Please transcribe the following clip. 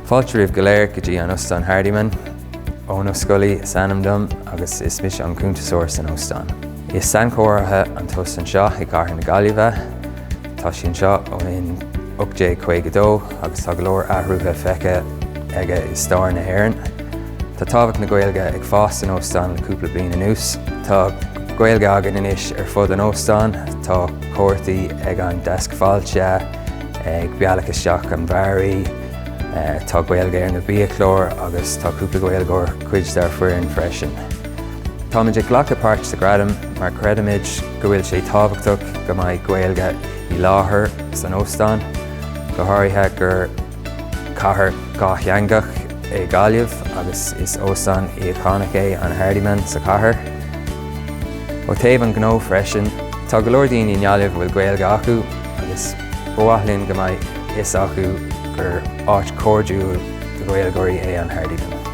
Fáilte romhaibh go léir go dtí an Óstán Hardiman. Eoin Ó Scolaí is ainm dom agus is mise an cuntasóir san óstán. Is sainchomhartha an t-óstán seo i gcathair na Gaillimhe. Tá sé anseo ó in 1852 agus tá go leor athruithe feicthe aige i stair na hÉireann. Tá tábhacht na Gaeilge ag fás san óstán le cúpla bliain anuas. Tá Gaeilge againn anois ar fud an óstáin, tá comharthaí ag an deasc fáilte, ag bealach isteach an bharraí, tá Gaeilge ar na biachláir agus tá cúpla Gaeilgeoir cuid dár foireann freisin. Táimid ag glacadh páirt sa ghradam mar creidimid go bhfuil sé tábhachtach go mbeidh Gaeilge i láthair san óstán, go háirithe gur cathair dhátheangach é Gaillimh agus is óstán íocónach é an Hardiman sa chathair. Ó thaobh an ghnó freisin, tá go leor daoine i nGaillimh a bhfuil Gaeilge acu agus ba mhaith linn go mbeidh fhios acu gur áit chairdiúil do Ghaeilgeoirí é an Hardiman.